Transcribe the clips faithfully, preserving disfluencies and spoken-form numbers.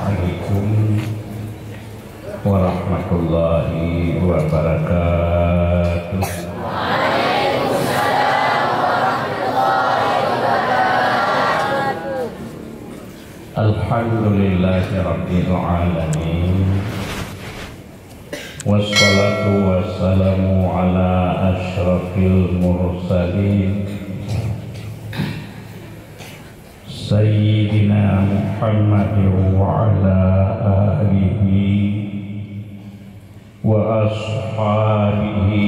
Assalamualaikum warahmatullahi wabarakatuh. Alhamdulillahirabbil alamin. Wassalatu wassalamu ala asyrafil mursalin, Sayyidina Muhammadin wa ala alihi wa ashabihi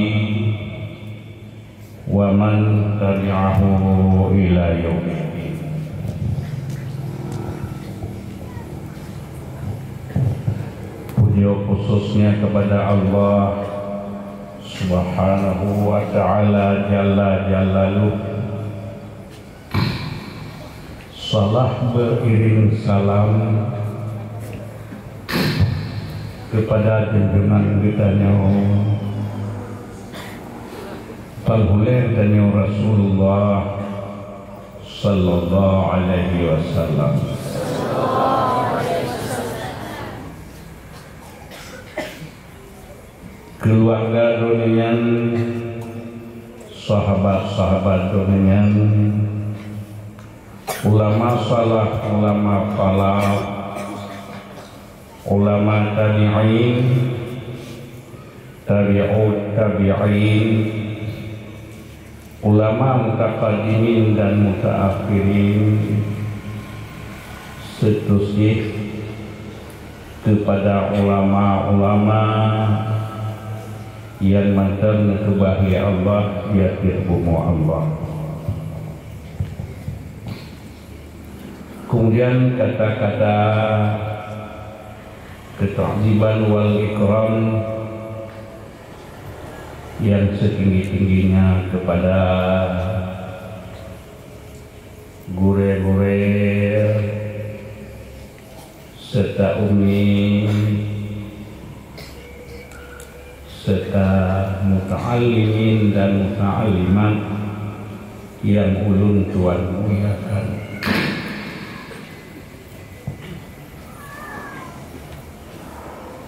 wa man tabi'ahu ila yaumiddin. Puji khususnya kepada Allah Subhanahu wa Ta'ala Jalla Jalaluh. Salah beriring salam kepada junjungan geutanyoe, Panghulèe tanyoe Rasulullah sallallahu alaihi wasallam. Keuluwarga droeneuh nyan, sahabat-sahabat droeneuh nyan, ulama salaf, ulama khalaf, ulama tabi'in, tabi'ut tabi'in, ulama mutaqaddimin dan mutaakhirin, seterusnya kepada ulama-ulama nyang mantong neukeubah lé Allah di ateueh bumoe Allah. Kemudian kata-kata ketakziman wal ikram yang setinggi-tingginya kepada gurèe-gurèe serta umi serta muta'allimin dan muta'allimat yang ulôn tuan muliakan.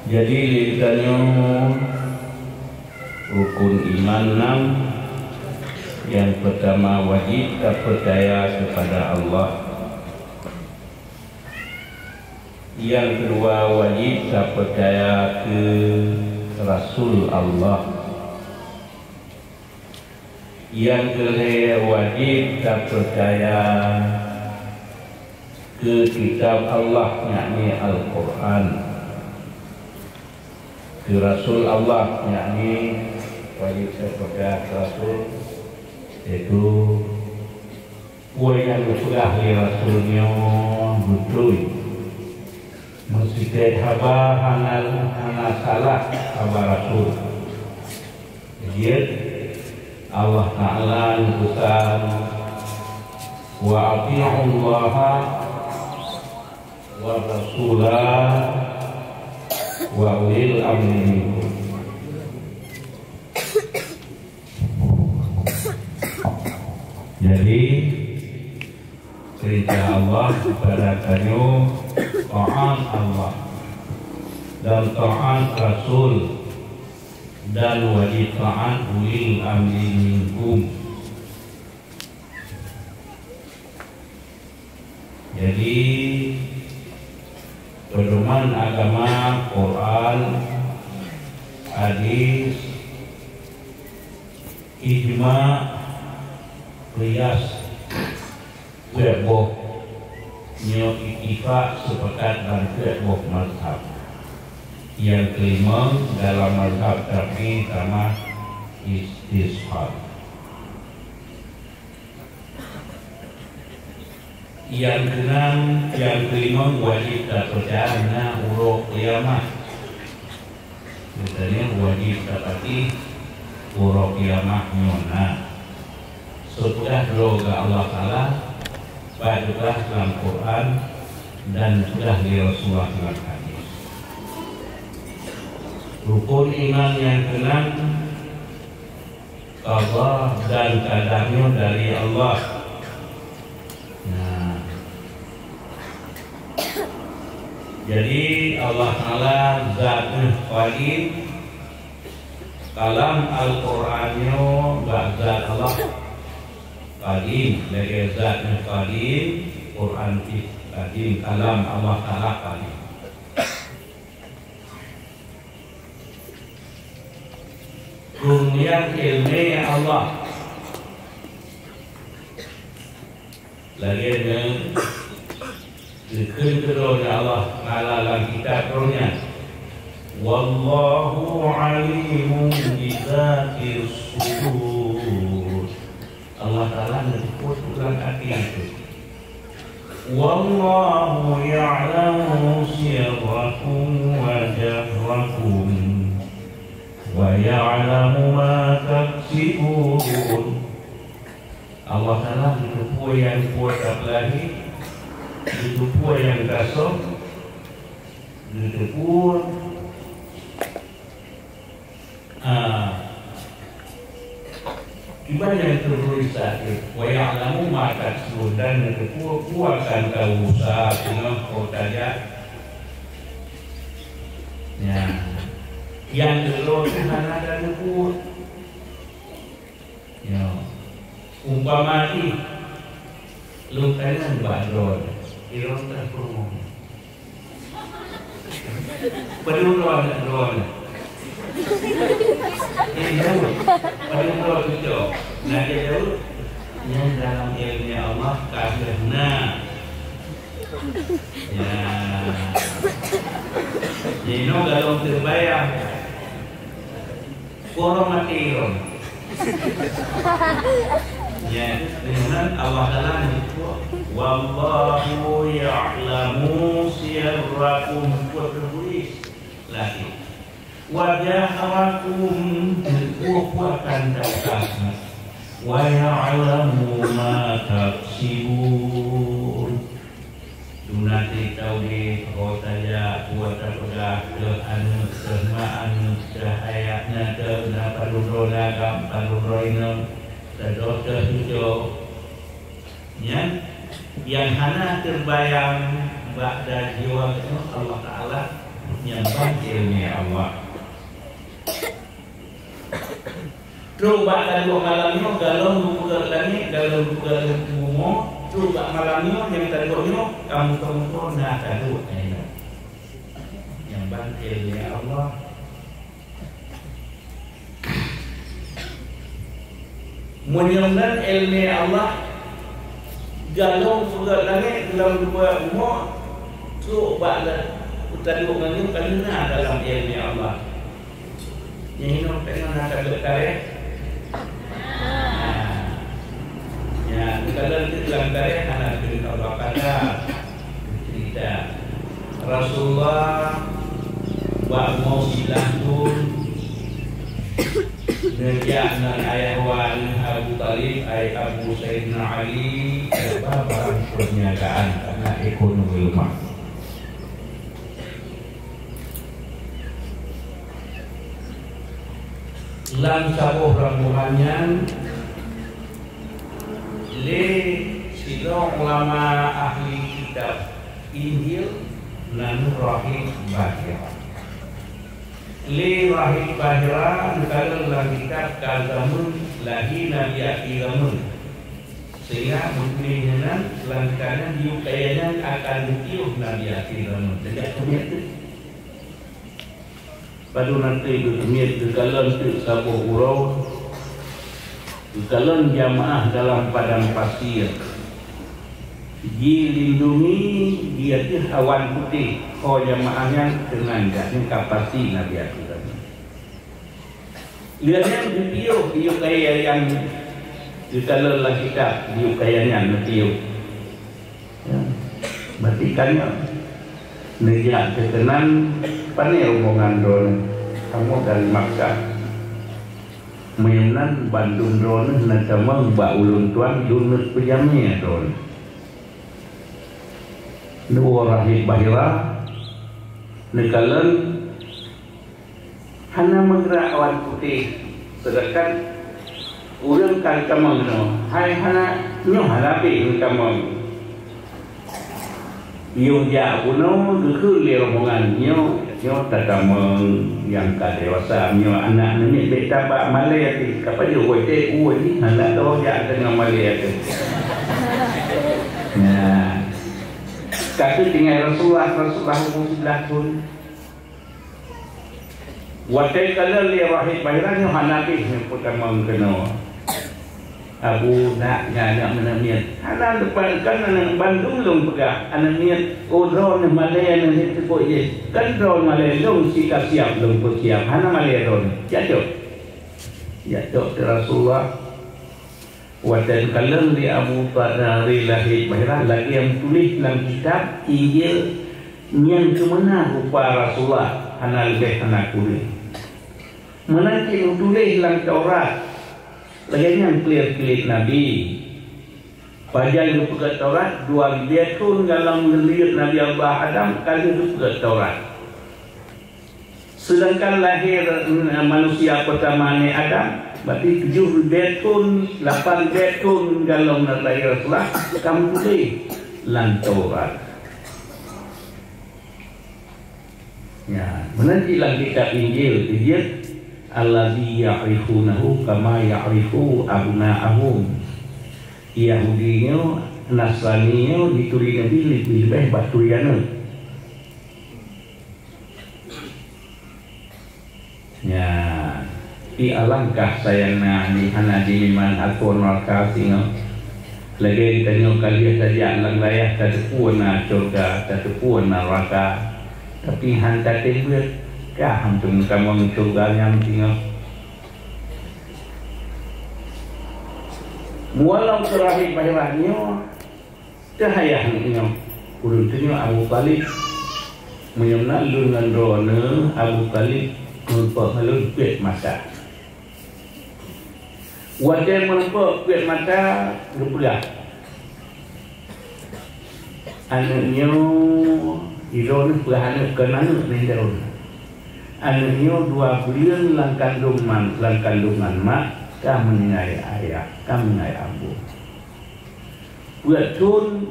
Jadi, lé geutanyoe rukun iman nam, nyang peutama wajéb tapeucaya keupada Allah. Nyang keudua, wajéb tapeucaya keu Rasul Allah. Nyang keulhèe, wajéb tapeucaya keu kitab Allah, yakni Al-Qur'an. Keu Rasul Allah, yakni wajéb tapeucaya keu Rasul, yaitu peue nyang geupeugah lé Rasul nyoe beutôi. Meusikrek haba hana, hana salah haba Rasul. Jeuet Allah Ta'ala neupeusan, "Wa ati'ullaha wa rasula wa ulil amri minkum." Jadi, perintah Allah kepada tanyoe taat Allah dan taat Rasul dan wajib taat ulil amri minkum. Jadi, pedoman agama, Quran, hadis, ijma, qiyas, peuet boh, nyoe ittifaq, sepakat, dan peuet boh mazhab. Nyang keulimong dalam mazhab Syafi'i sama istishab. Nyang keunam, nyang keulimong wajéb tapeucaya na uroe kiamat. Geutanyoe wajéb tapatéh uroe kiamat nyoe na. Seupeugah droe keu Allah Taala, pat geupeugah lam Quran dan geupeugah lé Rasulullah lam hadis. Rukun iman nyang keunam, qada dan qadar nyoe dari Allah. Nah, Jadi, Allah Taala zat Qadim. Kalam Al-Quran nyoe bak zat Allah Qadim, lagée zat Qadim, Quran pih Qadim, kalam Allah Taala Qadim. Keumuliaan ilmu Allah. Lagée nyan geukheun keudroe lé Allah Taala lam kitab Droe nyan, "Wallahu alimun bizatis sudur." Allah Taala neuteupeue lam até teuh. "Wallahu ya'lamu sirrakum wa jahrakum, wa ya'lamu ma taksibun." Allah Taala geuteupeue nyang peue tapeulahé, geuteupeue nyang tasöm, geuteupeue, ah, kiban nyang teutuléh saát, "Wa ya'lamu ma taksibun," dan geuteupeue peue akan tausaha singoh ho tajak. Nyan, nyang keudroe hana tateupeue. Nyoe, umpama jih, lôn tanyong bak droeneuh, droeneuh peurumoh. Padum droeneuh, droeneuh? Nyang jaweueb. Padum droeneuh cucoe? Na nyang jaweueb? Nyan dalam iéleumé Allah ka lheueh na. Ya. Jinoe galom teubayang. Poro maté ron. Ya, dengan Allah Taala ni, "Wallahu ya'lamu sirrakum," peuet teutuléh lagi. "Wa jahrakum," peuet-peuet akan tauka. "Wa ya'lamu ma taksibun." Dum na teuh taudeb, ho tajak, buet tapeugah, teuh aneuk, teuh ma aneuk, teuh ayah na teuh, na padum droe na agam, padum droe inong, teuh doh teuh tujoh. Nyan, nyang hana teubayang bak da jiwa geutanyoe Allah Taala, nyan ban iéleumé Allah. Trok bak taduek malam nyoe, galom geupeugah langét, galom geupeugah bumoe, trok bak malam nyoe nyang taduek nyoe, kamoe-kamoe na taduek nyan. Nyang ban iéleumé Allah. Meunyoe nan iéleumé Allah, galom geupeugah langét, galom geupeugah bumoe, trok bak la-, taduek ngon nyoe ka na dalam iéleumé Allah. Nyang inong teungoh na ka lheueh tarek. Nah, nyan, geukalon teuk lam tarek hana keuneuk Allah kata. Cerita Rasulullah bak umu siblaih thon neujak ngon ayah wa Abu Thalib, ayah Abu Sayyidina Ali, sabab barang perniagaan karena ekonomi lemah. Lam saboh rombongan nyan lé sidroe ulama ahli kitab Injil nan Rahib Bahira. Lé Rahib Bahira neukalon lam kitab ka zameun lahé Nabi akhé zameun. Sehingga meutuléh nyan lam kitab nyan diyueb kaya nyan akan geupiôh Nabi akhé zameun. Teujak keumiet teuk. Padum na teuk geukeumiet, geukalon teuk saboh uroe, geukalon jamaah dalam padang pasir. Jilindungi di ateueh awan putéh, ho jamaah nyan keunan jak nyan ka pasti Nabi akhé zameun. Lheueh nyan geupiôh, geupiôh kaya nyang geukalon lam kitab, geupiôh kaya nyan geupiôh. Ya. Berarti kan nyoe neujak keu keunan, pane rombongan droeneuh, kamoe dari Makkah. Meunyoe nan bandum droeneuh na tamong bak ulôn tuan, lôn neuk peujamé droeneuh. Neuwoe Rahib Bahira, neukalon, hana meugrak awan putéh, seudangkan ureuëng ka geutamong nyoe, hai hana, nyoe hana habéh geutamong. Yôh jak bunoe geukheun lé rombongan nyoe, nyoe tatamong nyang ka dewasa, nyoe aneuk namiet bèk tabak malèe até. Ka pajoh watèe ueh jih hana lé jak teungoh malèe até. Nah, ka teutinggai Rasulullah, Rasulullah umur siblaih thôn. Watèe kalon lé Wahid Bahiran nyoe hana pih nyoe peutamong keunoe. Abu, nak nyan aneuk namiet. Hana leupah kan aneuk bandum lôn peugah. Aneuk miet, oh, droeneuh malèe aneuk miet teupeu jih. Kan droeneuh malèe lôn si ka siap lôn peusiap. Hana malèe droeneuh. Jak cok. Jak cok keu Rasulullah. Watèe kalon lé Abu Bakar lé Wahid Bahiran lagèe nyang tuléh lam kitab Injil nyang keumeuna rupa Rasulullah, hana leubeh hana kureueng. Meunan cit tuléh lam Taurat, lagèe nyan keuliet-keuliet nabi. Pajan geupeugah Taurat, dua ribèe thôn galom geuleuet Nabi Allah Adam ka lheueh geupeugah Taurat. Seudangkan lahé, eh, manusia peurtama Nabi Adam, berarti tujoh ribèe thôn, lapan ribèe thôn galom lahé Rasulullah ka meutuléh lam Taurat. Ya, meunan cit lam kitab Injil, Injil, "Allazi ya'rifunahu kama ya'rifu abna'ahum." Yahudi nyoe, Nasrani nyoe jituri Nabi leubeh-leubeh bak turi aneuk. Ya, pi alangkah sayangna jih hana jimeuiman akoe neuraka singoh. Lagèe geutanyoe ka lheueh tajak lam dayah tateupeue na syeuruga, tateupeue na neuraka. Tapi han tatem beuet, ka han teumeutamong syeuruga nyan singoh. Walau teurakhé bahiran nyoe, Teuh ayah nyoe, ureueng tanyoe Abu Thalib. Meunyoe na lôn ngon droeneuh, Abu Thalib meurumpok ngon lôn peuet mata. Watèe meurumpok peuet mata, geupeugah, "Aneuk nyoe, droeneuh peugah aneuk, kon aneuk nyan droeneuh. Aneuk nyoe dua buleuen lam kandông man, lam kandongan mak, ka meuninggai ayah, ka meuninggai abu." Peuet thôn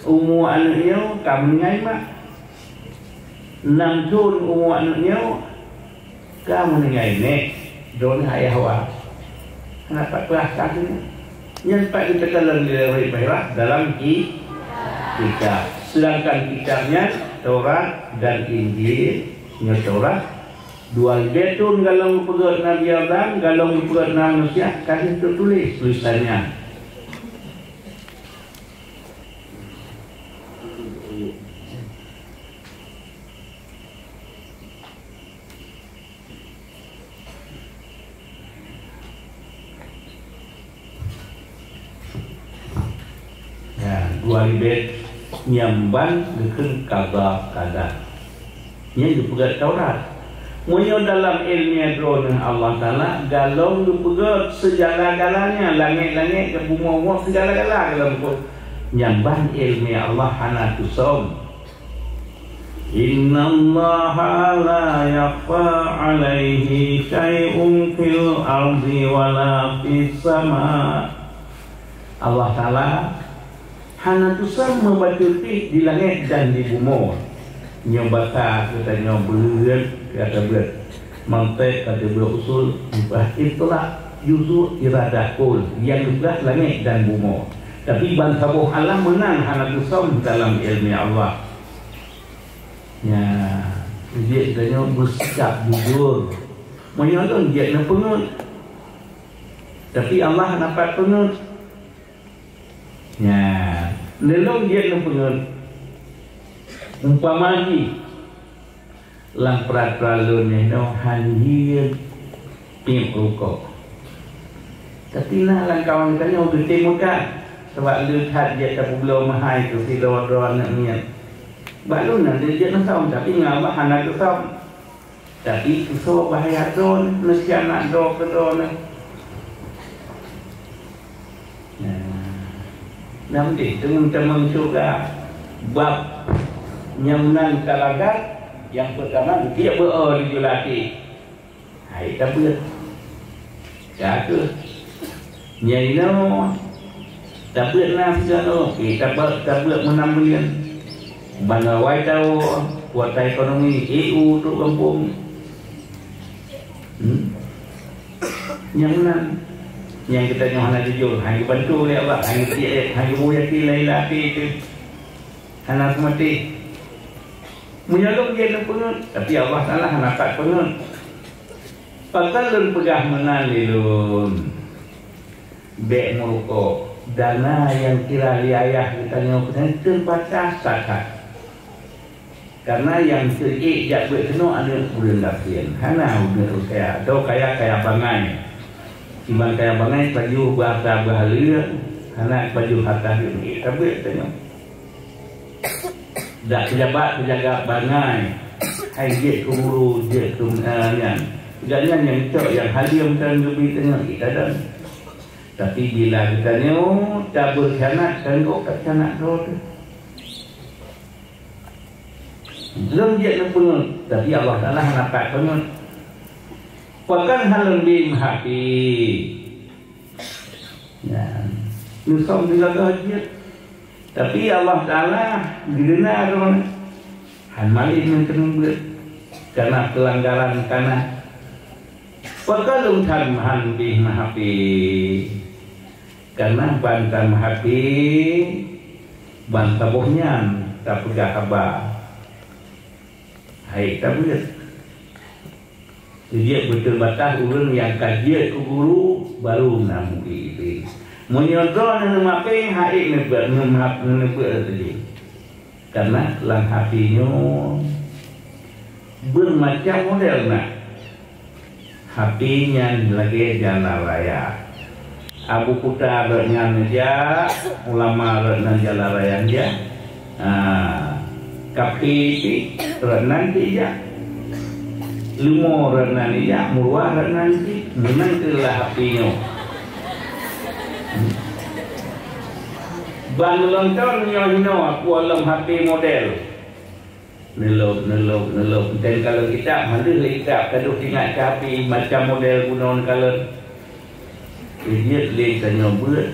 umu aneuk nyoe ka meuninggai mak. Nam thôn umu aneuk nyoe ka meuninggai nèk, droeneuh ayah wa. Hana pat peurasa keuh nyan. Nyan pat geuteuka lom di Taurat dalam ki-, kitab. Sedangkan kitab nyan, Taurat dan Injil, nyoe Taurat, dua ribèe thôn galom geupeugèt Nabi Adam, galom geupeugèt na manusia, ka lheueh teutuléh tulisan nyan. Ya, dua ribèe nyan ban geukheun qadha qadar. Nyan geupeugèt Taurat. Meunyoe dalam iéleumé droeneuh Allah Taala, galom geupeugèt seugala-galanya, langèt-langèt, bumoe-bumoe, seugala-gala galom geupeugèt. Nyan ban iéleumé Allah hana teusöm. "Innallaha la yakhfa 'alaihi syai'un fil ardi wala fis sama." Allah Taala hana teusöm meubacut pih di langèt dan di bumoe. Nyoe basa geutanyoe beuet ka tabeuet, mantek ka tabeuet usul, bah itlaq juzu iradah kul nyang geupeugah langèt dan bumoe. Tapi bansaboh alam meunan hana teusöm dalam iéleumé Allah. Nyan, jeuet geutanyoe beusikap jujur. Meunyoe lôn jeuet neupeungeuet, tapi Allah hana pat peungeuet. Nyan, lôn jeuet neupeungeuet. Umpama jih, lam peuratoran lôn nyoe han jeuet piep rukok. Tapi na lam kawan tanyoe geutem meukat, sabab le that jeuet tapeubloe meuhai keu sidroe droe aneuk miet. Bak lôn na jeuet neusöm, tapi ngon Allah hana teusöm. Tapi keusoe bahya droeneuh, meusti aneuk droe keu droeneuh. Nah, nam deh teungeut-teungeut syeuruga. Bab nyang nan talagat, nyang peurtama, geupiek beu-o laju lam até. Hai tabeuet. Ka kheueh. Nyang inoe tabeuet na sigoe, eh, tabeuet, tabeuet meunam buleuen. Ban awai tahu kuasa ekonomi, E U trok gampông. Hmm? Nyang meunan, nyang geutanyoe hana jujur, hana geubantu lé Allah, hana geupiek, hana geuboh yakin lé até teuh. Hana seumaté. Meunyoe lôn jeuet lôn peungeut, tapi Allah Taala hana pat peungeut. Pakon lôn peugah meunan lé lôn? Bék meurukok. Dana nyang kira lé ayah geutanyoe keunan teubatas that-that. Karena nyang teuék jak beuet keunoe aneuk ureueng gasien, hana aneuk ureueng kaya, atau kaya-kaya bangai. Siban kaya bangai pajoh beuharta beuhaleue, hana pajoh harta jeuet meuék tabeuet tanyoe. Dak pejabat peujaga bangai, hai jeuet keu guru, jeuet keu, eh, nyan. Gobnyan nyang cok nyang haleuem tan geubi tanyoe, kita dan. Tapi bila geutanyoe tabeukhianat, tanyoe ka khianat droe teuh. Lôn jeuet neupeungeut, tapi Allah Taala hana pat peungeut. Pakon hana lôn bi meuhapé? Nyan, neusöm sigoe jeuet. Tapi Allah Taala geudeungoe droeneuh. Han malém ngon keuneuk beuet, karena peulanggaran kana. Pakon lôn that han bi meuhapé? Karena ban tameuhapé, ban saboh nyan tapeugah haba. Hai tabeuet. Jeuet beuteubatas ureueng nyang ka jeuet keu guru, baru na murit. Meunyoe droeneuh neumapé, hai neubeuet, neumap-, neubeuet saja. Karena lam hapé nyoe beumacam model na. Hapé nyan lagèe jalan raya. Abu Kuta rot nyan jak, ulama rot nyan jalan raya jak. Ha, kaphé pih rot nyan pih jak. Leumo rot nyan jak, meuruah rot nyan pih. Meunan keuh lah hapé nyoe. Ban lom thôn nyoe hinoe, aku lom hapé model. Neulop, neulop, neulop. Entén kalon kitab, mandum lé kitab, ka deuh ingat ka hapé macam model bunoe neukalon. Jeuet lé tanyoe beuet.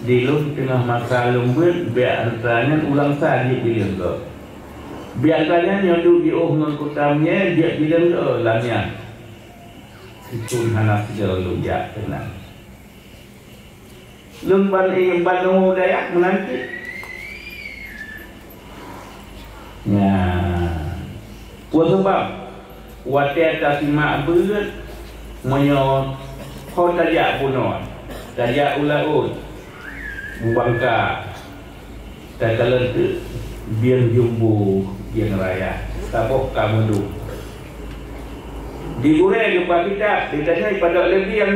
Di lôn teungoh masa lôn beuet, bèk atra nyan ulang sa jeuet bileueng gob. Bèk atra nyan nyoe duek jiôh ngon kuta meunyoe jeuet bileueng gob lam nyan. Sikheun hana sidroe lôn jak keunan. Lôn ban, eh, ban nunggu dayah meunan cit. Nyan. Peue sabab? Watèe tasimak beuet, meunyoe ho tajak bunoe, tajak u laôt, bubangka, takalon teuk bieng jumbo, bieng raya, saboh ka meuduek. Di gurèe geuba kitab, ditanyong padub lé bieng.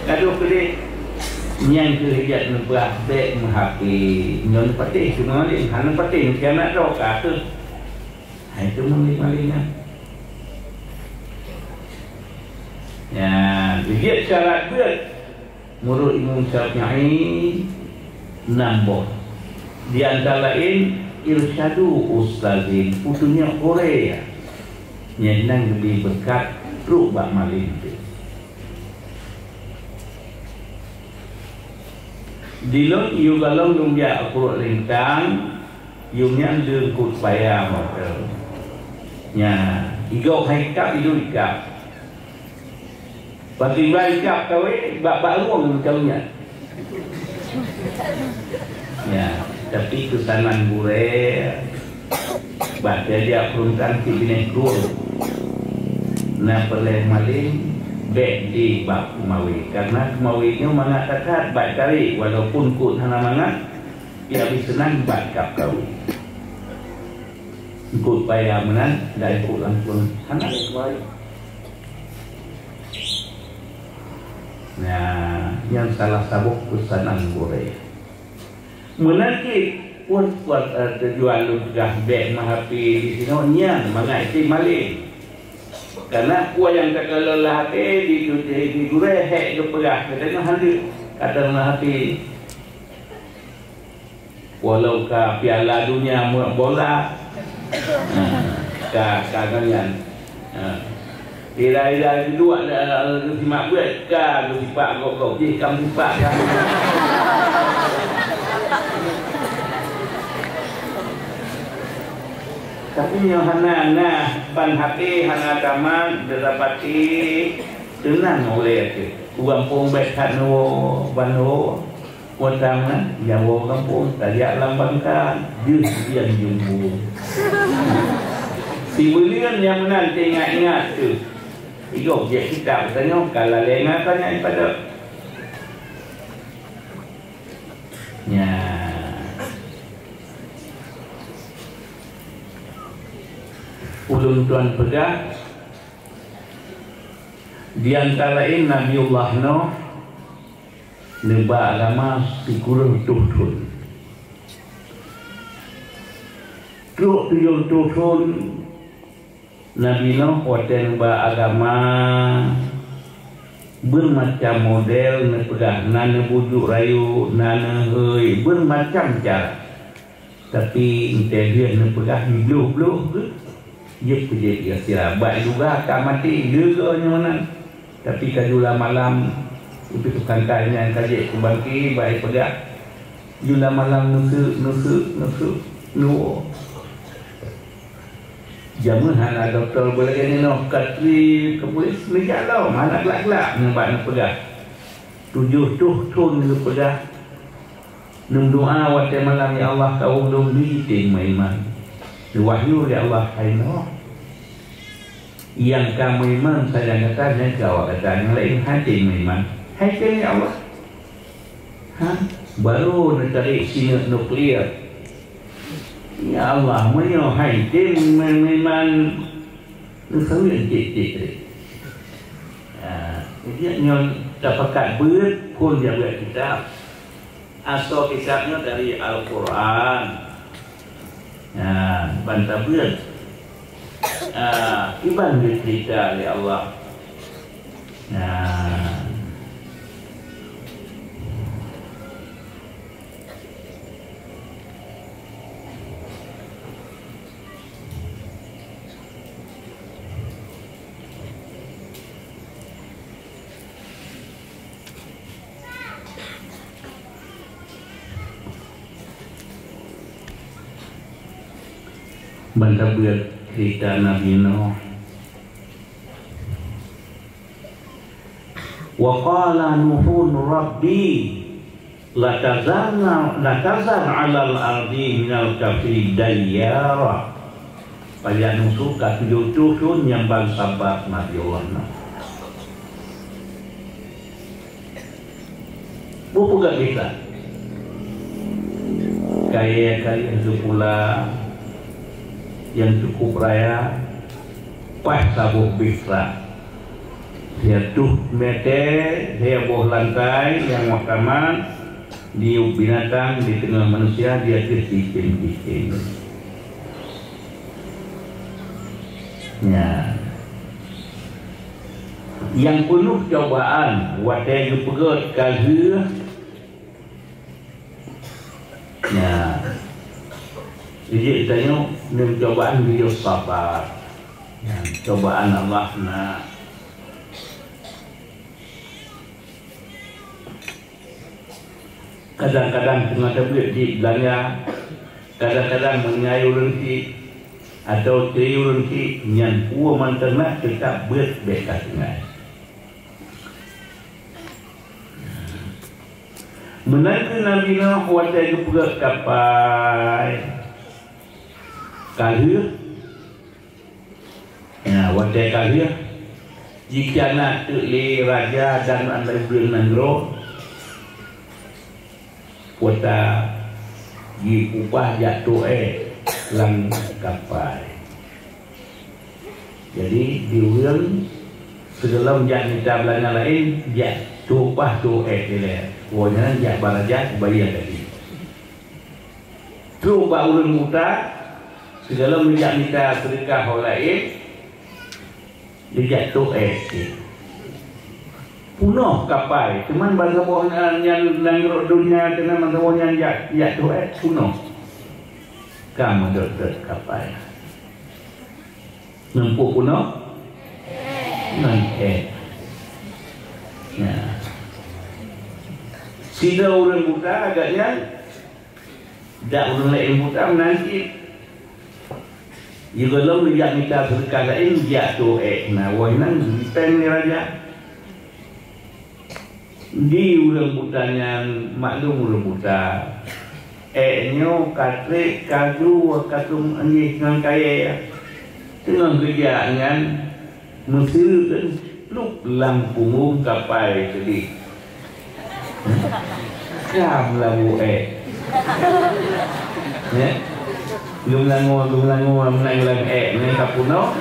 Aduh, keudéh. Nyan keuh jak neupeugah bèk meuhapé. Nyoe neupatéh, cuma lé hana neupatéh, meusti aneuk droe ka kheueh. Hai, itu maling-maling nyan. Nyan, jeuet syarat beuet. Meunurot Imam Syafi'i, nam boh. Di antara laén, irsyadu ustazin, peutunyok gurèe. Nyan nan geubri beureukat trok bak malém teuh. Di lôn yue galom lôn jak u Purok Lintang, yue nyan leungkot paya mantong. Nyan, igob hai kab, iduek ikab. Bak tiba ikab kawé, bak, bak rueng macam nyan. Ya, tapi keusanan gurèe, bak tiap-tiap peuruntan cit binéh krueng. Na peureulèe malém, bèk di bak keumawé. Karena keumawé nyoe mangat that-that bak tarek, walaupun kot hana mangat, tapi seunang bak kab kawé. Kot paya meunan, dak ikot langsung hana keumawé. Nah, nyan salah saboh keusanan gurèe. Meunan cit, pun kuat, eh, tujuan lôn peugah bèk meuhapé di sinoe nyan mangat cit malém. Karena peue nyang takalon lam hapé di, di, di gurèe hék geupeugah, geutanyoe hana ka takalon lam hapé. Walau ka Piala Dunia meuet bola, ka, ka nyan. Ha. Ira-ira geuduek, eh, geusimak beuet, ka geusipak gob-gob jih, ka meusipak ka. Tapi nyoe hana na ban H P, hana tamat, didapati teunang ulée teuh. U gampông bék that neuwoe ban neuwoe. Watang na, nyang woe gampông tajak lam bangka, jeuet jian jumbu. Sibuleuen nyang meunan teuingat-ingat teuh. Igob jeuet kitab tanyoe ka lalée na tanyoe ipadot. Nya. Ulôn tuan peugah, di antara laén Nabiullah Nuh neuba agama sikureueng reutôh thon. Trok tujoh reutôh thon, Nabi Nuh watée neuba agama beumacam model neupeugah, na neubujuk rayeuk, na neuhôi, beumacam cara. Tapi entée lheueh neupeugah jibloh-bloh geuh, jeuet peujeuet geuh sira. Bak juga ka maté, leugoe nyoe meunan. Tapi ka jula malam, untuk kantai nyan ka jeuet keubangke, bak ipeugah. Jula malam neuseuk, neuseuk, neuseuk, neuwoe. Jameun hana dokto beulagée nyoe, ka trép, ka puléh, neujak lom, hana glak-glak, ngon bak neupeugah. Tujoh reutôh thon neupeugah. Neumeudoá watée malam, "Ya Allah, kawöm lôn bri tem meuiman." Neuwahyu lé Allah, "Hai Nuh, nyang ka meuiman sajan gata nyan keu awak gata, nyang laén han tem meuiman." "Hai tem, ya Allah." Ha? Baru neutarek sineuk nuklir. "Ya Allah, meunyoe hai tem meuiman, neuseumeung cit-cit." Ha, jadi nyoe tapakat beuet phon jak beuet kitab. Asoe kitab nyoe dari Al-Quran. Nah, ban tabeuet. Ah, kiban geuceurita lé Allah. Nah. Ban tabeuet ceurita Nabi Nuh. Wa qala Nuhun Rabbi la tazarna, la tazar 'alal ardi minal kafirin dayyara. Payah nusuk ka tujoh reutôh thon nyang ban sabab Nabi Allah Nuh. Beupeugah gisa. Kayée ka lheueh geupula nyang cukup raya, paih saboh Bisra. Siatôh mètè, lhèe boh lantai nyang meukamat, diyueb binatang di teungoh manusia, di ateueh cicém-cicém. Nyan. Nyang peunoh cobaan watèe geupeugöt ka lheueh. Nyan. Jijak tanyoe, ngon cobaan geuyue sabar. Nyan, cobaan Allah na. Kadang-kadang teuma tabeuet jih beulanja, kadang-kadang meuninggai ureueng chik, atawa turi ureueng chik, nyan peue mantong na teutab beuet bèk ka tinggai. Meunan keuh Nabi Nuh watèe geupeugöt kapai ka lheueh. Nyan, watèe ka lheueh, jikhianat teuk lé raja dan ureueng nanggroe, kuta jipeupah jak trok èk lam kapai. Jadi, di ureueng sigohlom jak mita beulanja laén, jak trok pah trok èk dilèe. Woe nyan jak bak raja, bayeue tadi. Trok bak ureueng buta, sigohlom neujak mita seudeukah ho laén, neujak trok èk cit. Peunoh kapai, teuma ban saboh nyan, nyan nanggroe donya keunan ban saboh nyan jak, jak trok èk, peunoh. Ka meudöt-döt kapai. Ngon peue peunoh? Ngon èk. Nyan. Sidroe ureueng buta agak nyan, dak ureueng laén buta meunan cit. Jigohlom geujak mita seudeukah laén, jak tuwoe ék na woe nyan geupéng lé raja. Di ureuëng buta nyan maklum ureuëng buta. Ék nyoe ka trép, ka gru, ka teum anjih ngon kayée. Teungoh geujak nyan, meusireuk kheun plup lam punggong kapai keudeh. Ka meulabu ék. Ya? Geumeulangoe, geumeulangoe, meunan lam ék, meunan ka peunoh.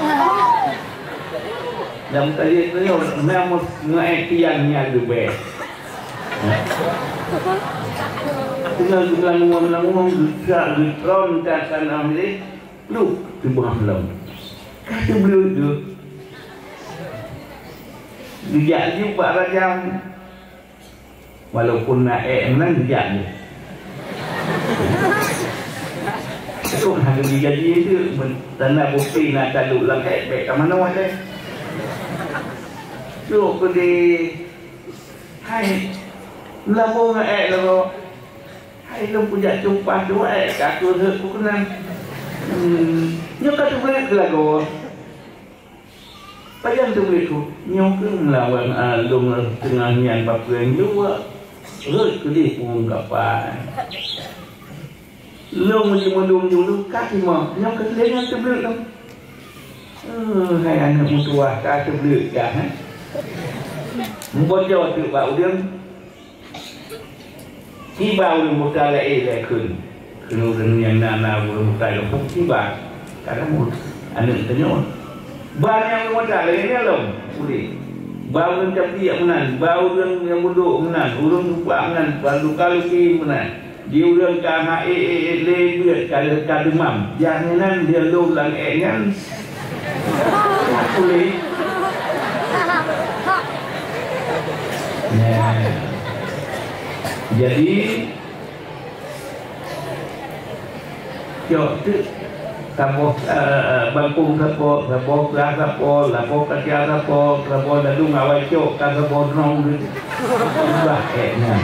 Dan tadi tu, na meu-, meu-ék tiang nyan leubeh. Ya? Teungoh geumeulangoe, meulangoe, geutrak, geutron, ka, ka na milék. Lu, teubang lom. Ka teubleuet geuh. Geujak jeuet bak raja. Walaupun na ék meunan, geujak jeuet. Teuk hana jigaji teuk, tanda bukti na taduek lam ék, bék ka manoe lé. Trok keudeh, hai, meulabu ngon ék lom. Hai lôn kujak cumpah dua ék ka keuheuet keu keunan. Hmm, nyoe ka teubleuet keu lagoe. Pajan teubleuet keu? Nyoe keuh meulawan, a, lôn teungoh nyan papeue nyang jeuet. Rhot keudeh punggong kapai. Lôn jimeudum julu ka timoh. Nyoe keuh lé nyan teubleuet lom. Eh, hai aneuk meutuwah ka teubleuet dah, eh. Meuboco teuk bak udeueng. Kiba ureuëng buta laén lé kheun. Kheun ureuëng nyang na, na ureuëng buta lé kheun kiba. Kadang ureuëng aneuk tanyoe. Ba nyang ureuëng buta laén nyan lom, udeh. Ba ureuëng capiek meunan, ba ureuëng nyang budok meunan, ureuëng tupak meunan, ba luka-luki meunan. Di ureuëng ka ha ék, ék, ék lé beuet ka, ka deumam. Nyang meunan dia lom lam ék nyan. Puléh. Nah. Jadi, cok teuk saboh, eh, eh, bangkong sapo, saboh keulah sapo, saboh kaca sapo, saboh ladong awai cok ka saboh droe. Bah, ék nyan.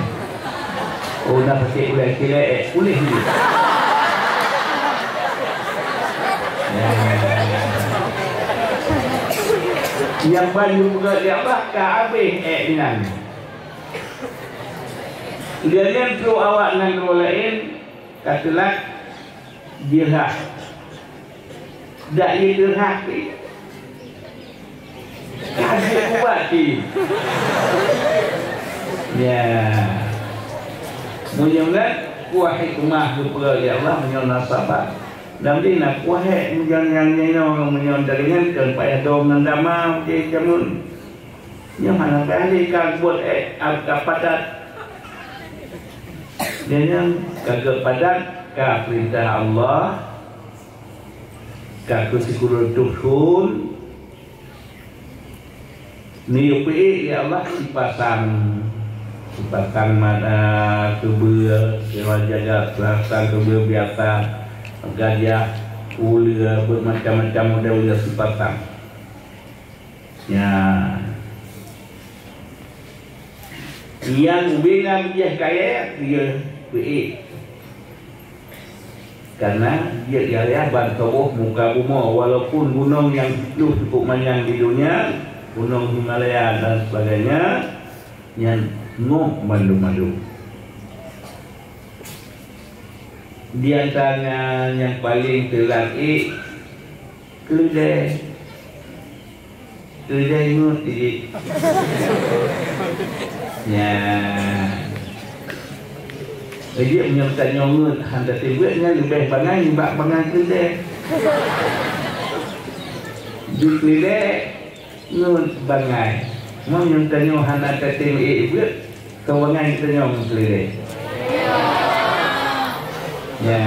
Oh, na sakét ulée, silée, eh, puléh jih. Ya. Nyang ban jipeugah jak bah ka habéh ék nyan. Lheueh nyan trok awak nanggroe laén ka teulat jeurah. Dak jeuet teuhah pih. Ka jeuet ubat pih. Ya. Meunyoe na kuah hikmah geupeugah lé Allah, meunyoe na sabar. Dan di na kuah hek meunyoe nyang nyoe, meunyoe dari nyan keu payah dom nan dama, oke, jameun. Nyoe hana payah lé ka buet, eh, ka padat. Dia nyan ka geupadat ka peurintah Allah. Ka keu sikureueng reutôh thon, neuyue peuék lé Allah sipasang, sipasang mata, keubeue, siwa jaga, sipasang keubeue biasa, gajah, uleue, beumacam-macam model uleue sipasang. Nyan. Nyang ubé na bijéh kayée, geuyue peuék. Karena jeuet yah-yah ban saboh muka bumoe, walaupun gunong nyang siplôh cukup manyang di donya, gunong Himalaya dan sebagainya, nyan ngob mandum-mandum. Di antara nyang paleng teulat ék, Keuleudée. Keuleudée ngeut jih. Nyan. Jadi, meunyoe tanyoe ngeut hana teubiet nyan leubeh bangai nibak bangai keuleudée. Di keuleudée ngeut bangai. Meunyoe tanyoe hana tatem ék beuet, Keu bangai geutanyoe meukeulileng. Ya.